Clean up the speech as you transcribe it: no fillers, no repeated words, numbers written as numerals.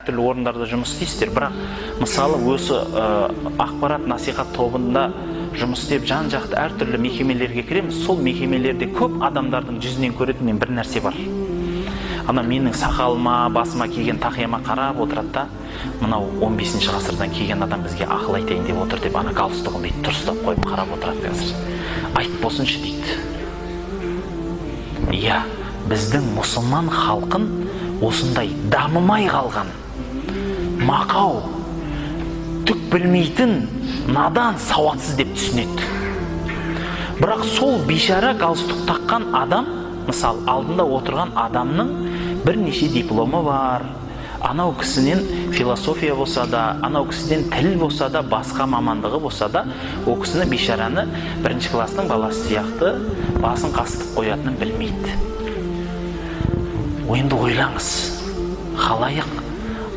әртүрлі орындарда жұмыс істейсіздер, бірақ мысалы осы ақпарат насихат тобында жұмыс істеп жан-жақты әртүрлі мекемелерге кіреміз. Сол мекемелерде көп адамдардың жүзінен көретін мен бір нәрсе бар. Ана менің сақалыма, басыма киген тақияма қарап отырады да, мынау 15 ғасырдан келген адам бізге ақыл айтайын деп отыр деп, ана галстугын бүйтіп дұрыстап қойып қарап отырады қазір. Айт болсыншы дейді. Иә, біздің мұсылман халқын осындай дамымай қалған, мақау, түк білмейтін, надан, сауатсыз деп түсінеді. Бірақ сол бейшара галстук таққан адам, мысал, алдында отырған адамның бірнеше дипломы бар. Анау кісінен философия болса да, анау кісіден тіл болса да, басқа мамандығы болса да, ол кісіні бейшараны бірінші класстың баласы сияқты басын қасытып қоятынын білмейді. Енді ойлаңыз, халайық